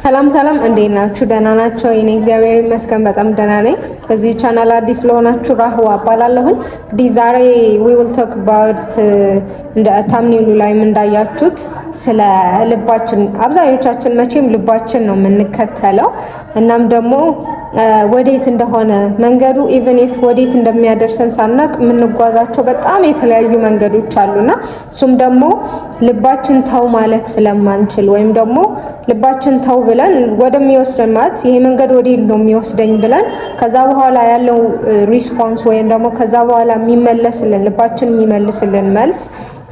ሰላም ሰላም፣ እንዴት ናችሁ? ደህና ናችሁ? እኔ እግዚአብሔር ይመስገን በጣም ደህና ነኝ። በዚህ ቻናል አዲስ ለሆናችሁ ራህዋ እባላለሁኝ። እንግዲህ ዛሬ we will talk about፣ እንደ thumbnail ኡ ላይም እንዳያችሁት፣ ስለ ልባችን። አብዛኞቻችን መቼም ልባችን ነው የምንከተለው። እናም ደግሞ ወዴት እንደሆነ መንገዱ፣ even if ወዴት እንደሚያደርሰን ሳናቅ የምንጓዛቸው በጣም የተለያዩ መንገዶች አሉና እሱም ደግሞ ልባችን ተው ማለት ስለማንችል ወይም ደግሞ ልባችን ተው ብለን ወደሚወስደን፣ ማለት ይሄ መንገድ ወዴት ነው የሚወስደኝ ብለን ከዛ በኋላ ያለው response ወይም ደግሞ ከዛ በኋላ የሚመለስልን፣ ልባችን የሚመልስልን መልስ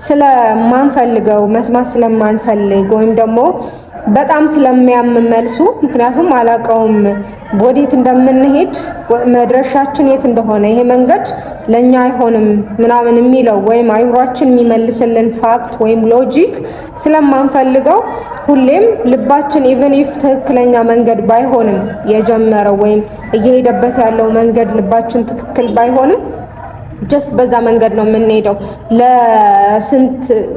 ስለማንፈልገው፣ መስማት ስለማንፈልግ ወይም ደግሞ በጣም ስለሚያም መልሱ፣ ምክንያቱም አላውቀውም ወዴት እንደምንሄድ፣ መድረሻችን የት እንደሆነ፣ ይሄ መንገድ ለኛ አይሆንም ምናምን የሚለው ወይም አይምሯችን የሚመልስልን fact ወይም logic ስለማንፈልገው ሁሌም ልባችን even if ትክክለኛ መንገድ ባይሆንም የጀመረው ወይም እየሄደበት ያለው መንገድ ልባችን ትክክል ባይሆንም just በዛ መንገድ ነው የምንሄደው።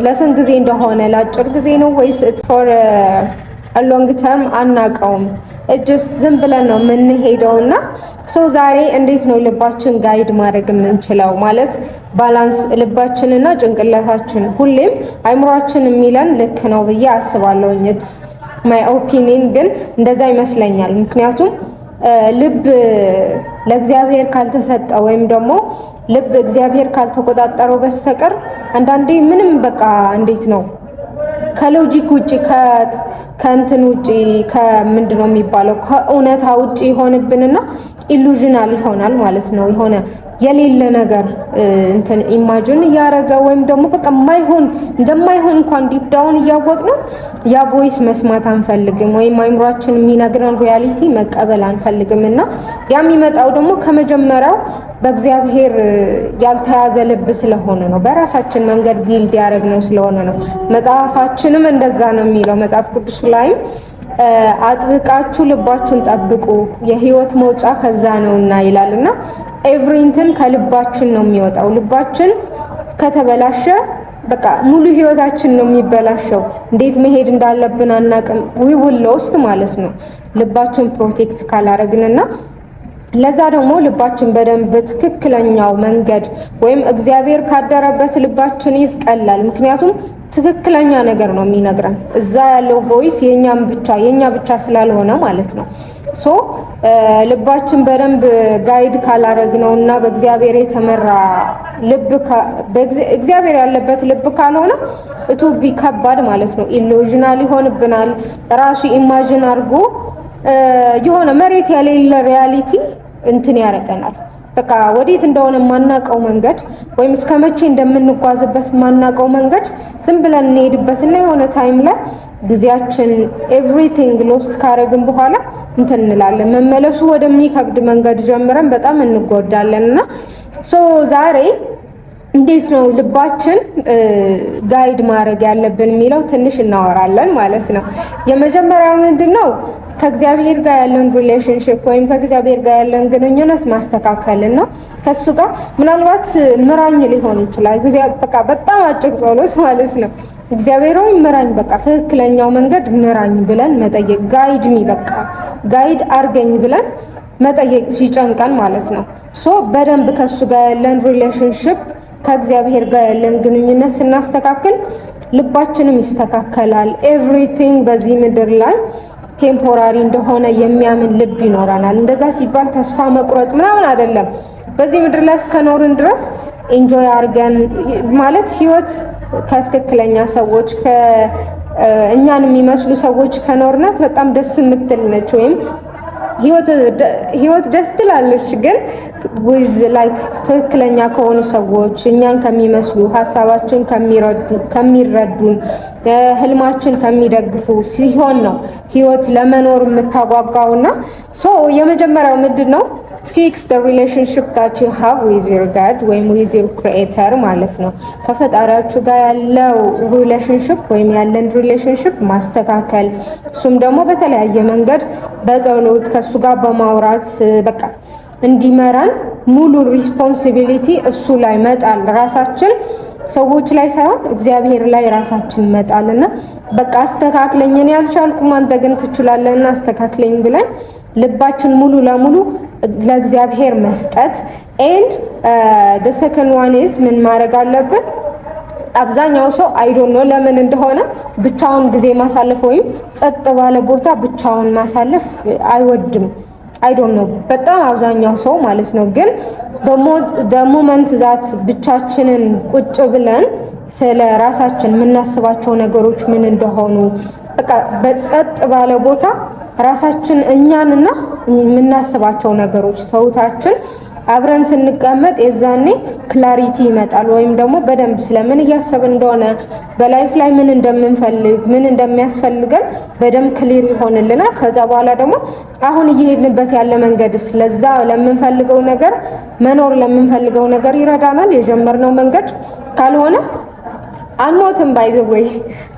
ለስንት ጊዜ እንደሆነ፣ ለአጭር ጊዜ ነው ወይስ for long term አናቀውም። Just ዝም ብለን ነው የምንሄደው። እና so ዛሬ እንዴት ነው ልባችን guide ማድረግ የምንችለው፣ ማለት balance ልባችንና ጭንቅላታችን፣ ሁሌም አይምሯችን የሚለን ልክ ነው ብዬ አስባለሁኝ። It's my opinion ግን እንደዛ ይመስለኛል። ምክንያቱም ልብ ለእግዚአብሔር ካልተሰጠ ወይም ደግሞ ልብ እግዚአብሔር ካልተቆጣጠረው በስተቀር አንዳንዴ ምንም በቃ እንዴት ነው ከ logic ውጭ፣ ከእንትን ውጭ፣ ከምንድን ነው የሚባለው፣ ከእውነታ ውጭ ይሆንብንና illusional ይሆናል ማለት ነው። የሆነ የሌለ ነገር እንትን imagine እያደረገ ወይም ደግሞ በቃ የማይሆን እንደማይሆን እንኳን deep down እያወቅን ነው ያ voice መስማት አንፈልግም፣ ወይም አይምሯችን የሚነግረን reality መቀበል አንፈልግም። እና ያ የሚመጣው ደግሞ ከመጀመሪያው በእግዚአብሔር ያልተያዘ ልብ ስለሆነ ነው። በራሳችን መንገድ build ያደረግነው ስለሆነ ነው። መጽሐፋችንም እንደዛ ነው የሚለው። መጽሐፍ ቅዱስ ላይም አጥብቃችሁ ልባችሁን ጠብቁ፣ የህይወት መውጫ ከዛ ነውና ይላል። እና everything ከልባችን ነው የሚወጣው። ልባችን ከተበላሸ በቃ ሙሉ ህይወታችን ነው የሚበላሸው። እንዴት መሄድ እንዳለብን አናቅም። We will lost ማለት ነው ልባችን protect ካላረግንና ለዛ ደግሞ ልባችን በደንብ በትክክለኛው መንገድ ወይም እግዚአብሔር ካደረበት ልባችን ይቀላል። ምክንያቱም ትክክለኛ ነገር ነው የሚነግረን፣ እዛ ያለው voice የኛም ብቻ የኛ ብቻ ስላልሆነ ማለት ነው። So ልባችን በደንብ guide ካላረግነው እና በእግዚአብሔር የተመራ ልብ፣ እግዚአብሔር ያለበት ልብ ካልሆነ it will be ከባድ ማለት ነው። Illusional ይሆንብናል። ራሱ imagine አድርጎ የሆነ መሬት የሌለ reality እንትን ያደርገናል። በቃ ወዴት እንደሆነ የማናውቀው መንገድ ወይም እስከ መቼ እንደምንጓዝበት የማናውቀው መንገድ ዝም ብለን እንሄድበትና የሆነ time ላይ ጊዜያችን everything lost ካረግን በኋላ እንትን እንላለን። መመለሱ ወደሚከብድ መንገድ ጀምረን በጣም እንጎዳለን። እና so ዛሬ እንዴት ነው ልባችን guide ማድረግ ያለብን የሚለው ትንሽ እናወራለን ማለት ነው። የመጀመሪያው ምንድን ነው? ከእግዚአብሔር ጋር ያለን relationship ወይም ከእግዚአብሔር ጋር ያለን ግንኙነት ማስተካከልን ነው። ከሱ ጋር ምናልባት ምራኝ ሊሆን ይችላል። በቃ በጣም አጭር ጸሎት ማለት ነው። እግዚአብሔር ሆይ ምራኝ፣ በቃ ትክክለኛው መንገድ ምራኝ ብለን መጠየቅ፣ guide me፣ በቃ guide አርገኝ ብለን መጠየቅ ሲጨንቀን ማለት ነው። So በደንብ ከሱ ጋር ያለን relationship፣ ከእግዚአብሔር ጋር ያለን ግንኙነት ስናስተካክል ልባችንም ይስተካከላል። Everything በዚህ ምድር ላይ temporary እንደሆነ የሚያምን ልብ ይኖረናል። እንደዛ ሲባል ተስፋ መቁረጥ ምናምን አይደለም። በዚህ ምድር ላይ እስከኖርን ድረስ enjoy አድርገን፣ ማለት ህይወት ከትክክለኛ ሰዎች፣ እኛን የሚመስሉ ሰዎች ከኖርናት በጣም ደስ የምትል ነች ወይም ህይወት ደስ ትላለች። ግን with like ትክክለኛ ከሆኑ ሰዎች፣ እኛን ከሚመስሉ፣ ሀሳባችን ከሚረዱን፣ ህልማችን ከሚደግፉ ሲሆን ነው ህይወት ለመኖር የምታጓጓው። እና so የመጀመሪያው ምንድን ነው? Fix the relationship that you have with your God ወይም with your creator ማለት ነው። ከፈጣሪያችሁ ጋር ያለው relationship ወይም ያለን relationship ማስተካከል፣ እሱም ደግሞ በተለያየ መንገድ በጸሎት ከእሱ ጋር በማውራት፣ በቃ እንዲመራን ሙሉ responsibility እሱ ላይ መጣል፣ ራሳችን ሰዎች ላይ ሳይሆን እግዚአብሔር ላይ ራሳችን መጣልና በቃ አስተካክለኝ፣ እኔ አልቻልኩም፣ አንተ ግን ትችላለህና አስተካክለኝ ብለን ልባችን ሙሉ ለሙሉ ለእግዚአብሔር መስጠት። And the second one is ምን ማድረግ አለብን? አብዛኛው ሰው I don't know ለምን እንደሆነ ብቻውን ጊዜ ማሳለፍ ወይም ጸጥ ባለ ቦታ ብቻውን ማሳለፍ አይወድም። I don't know፣ በጣም አብዛኛው ሰው ማለት ነው። ግን the moment that ብቻችንን ቁጭ ብለን ስለ ራሳችን የምናስባቸው ነገሮች ምን እንደሆኑ፣ በቃ በጸጥ ባለ ቦታ ራሳችን እኛንና የምናስባቸው ነገሮች ተውታችን አብረን ስንቀመጥ የዛኔ clarity ይመጣል። ወይም ደግሞ በደንብ ስለምን እያሰብን እንደሆነ፣ በ life ላይ ምን እንደምንፈልግ፣ ምን እንደሚያስፈልገን በደንብ clear ይሆንልናል። ከዛ በኋላ ደግሞ አሁን እየሄድንበት ያለ መንገድ ስለዛ ለምንፈልገው ነገር፣ መኖር ለምንፈልገው ነገር ይረዳናል የጀመርነው መንገድ። ካልሆነ አንሞትም። By the way፣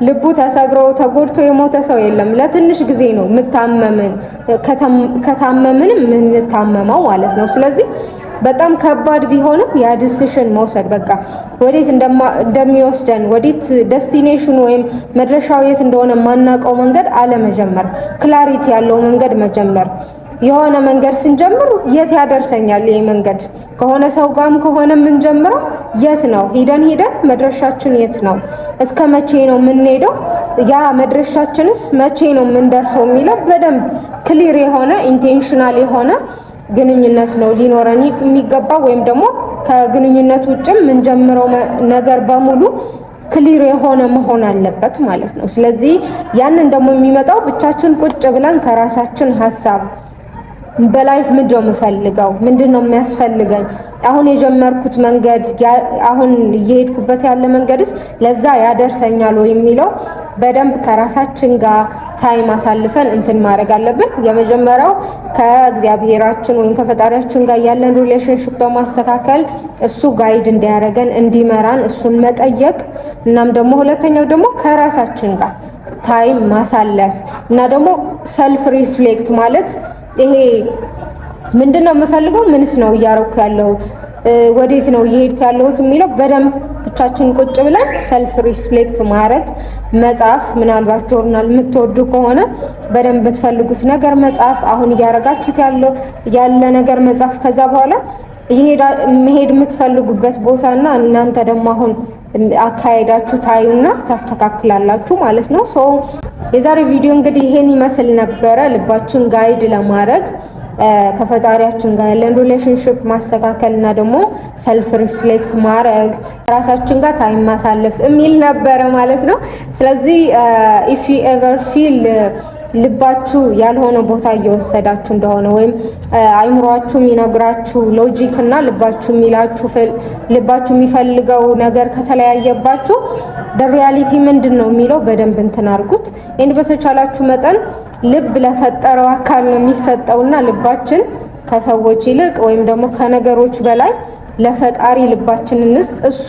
ልቡ ተሰብሮ ተጎድቶ የሞተ ሰው የለም። ለትንሽ ጊዜ ነው የምታመምን፣ ከታመምንም የምንታመመው ማለት ነው። ስለዚህ በጣም ከባድ ቢሆንም ያ decision መውሰድ፣ በቃ ወዴት እንደሚወስደን፣ ወዴት destination ኑ ወይም መድረሻው የት እንደሆነ የማናውቀው መንገድ አለመጀመር፣ clarity ያለው መንገድ መጀመር። የሆነ መንገድ ስንጀምር የት ያደርሰኛል ይሄ መንገድ? ከሆነ ሰው ጋርም ከሆነ የምንጀምረው የት ነው? ሂደን ሂደን መድረሻችን የት ነው? እስከ መቼ ነው የምንሄደው? ያ መድረሻችንስ መቼ ነው የምንደርሰው የሚለው በደንብ clear የሆነ፣ intentional የሆነ ግንኙነት ነው ሊኖረን የሚገባው። ወይም ደግሞ ከግንኙነት ውጭም የምንጀምረው ነገር በሙሉ clear የሆነ መሆን አለበት ማለት ነው። ስለዚህ ያንን ደግሞ የሚመጣው ብቻችን ቁጭ ብለን ከራሳችን ሀሳብ፣ በ life ምንድን ነው የምፈልገው? ምንድን ነው የሚያስፈልገኝ? አሁን የጀመርኩት መንገድ፣ አሁን እየሄድኩበት ያለ መንገድስ ለዛ ያደርሰኛል ወይ የሚለው በደንብ ከራሳችን ጋር time አሳልፈን እንትን ማድረግ አለብን። የመጀመሪያው ከእግዚአብሔራችን ወይም ከፈጣሪያችን ጋር ያለን relationship በማስተካከል እሱ guide እንዲያደርገን፣ እንዲመራን እሱን መጠየቅ። እናም ደግሞ ሁለተኛው ደግሞ ከራሳችን ጋር time ማሳለፍ እና ደግሞ self reflect ማለት ይሄ ምንድን ነው የምፈልገው፣ ምንስ ነው እያረኩ ያለሁት፣ ወዴት ነው እየሄድኩ ያለሁት የሚለው በደንብ ብቻችን ቁጭ ብለን self reflect ማድረግ፣ መጻፍ፣ ምናልባት ጆርናል የምትወዱ ከሆነ በደንብ የምትፈልጉት ነገር መጻፍ፣ አሁን እያረጋችሁት ያለው ያለ ነገር መጻፍ፣ ከዛ በኋላ መሄድ የምትፈልጉበት ቦታና እናንተ ደግሞ አሁን አካሄዳችሁ ታዩና ታስተካክላላችሁ ማለት ነው። So የዛሬ ቪዲዮ እንግዲህ ይሄን ይመስል ነበረ። ልባችን guide ለማድረግ ከፈጣሪያችን ጋር ያለን relationship ማስተካከል እና ደግሞ self reflect ማድረግ፣ ራሳችን ጋር time ማሳለፍ የሚል ነበረ ማለት ነው። ስለዚህ if you ever feel ልባችሁ ያልሆነ ቦታ እየወሰዳችሁ እንደሆነ ወይም አይምሯችሁ የሚነግራችሁ logic እና ልባችሁ የሚላችሁ፣ ልባችሁ የሚፈልገው ነገር ከተለያየባችሁ reality ምንድን ነው የሚለው በደንብ እንትን አድርጉት። And በተቻላችሁ መጠን ልብ ለፈጠረው አካል ነው የሚሰጠውና ልባችን ከሰዎች ይልቅ ወይም ደግሞ ከነገሮች በላይ ለፈጣሪ ልባችንን እንስጥ። እሱ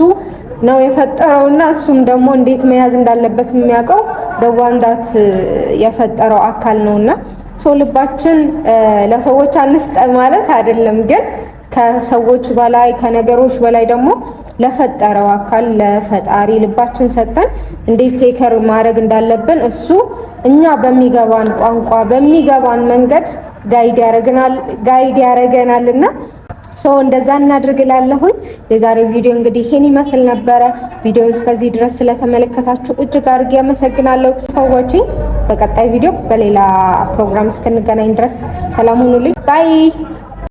ነው የፈጠረውና እሱም ደግሞ እንዴት መያዝ እንዳለበት የሚያውቀው the one that የፈጠረው አካል ነውና፣ so ልባችን ለሰዎች አንስጥ ማለት አይደለም፣ ግን ከሰዎች በላይ፣ ከነገሮች በላይ ደግሞ ለፈጠረው አካል ለፈጣሪ ልባችን ሰጠን እንዴት take care ማድረግ እንዳለብን እሱ እኛ በሚገባን ቋንቋ፣ በሚገባን መንገድ guide ያደርገናልና so እንደዛ እናድርግ እላለሁኝ። የዛሬው ቪዲዮ እንግዲህ ይሄን ይመስል ነበረ። ቪዲዮውን እስከዚህ ድረስ ስለተመለከታችሁ እጅግ አድርጌ አመሰግናለሁ። For watching። በቀጣይ ቪዲዮ በሌላ ፕሮግራም እስክንገናኝ ድረስ ሰላም ሁኑልኝ። Bye.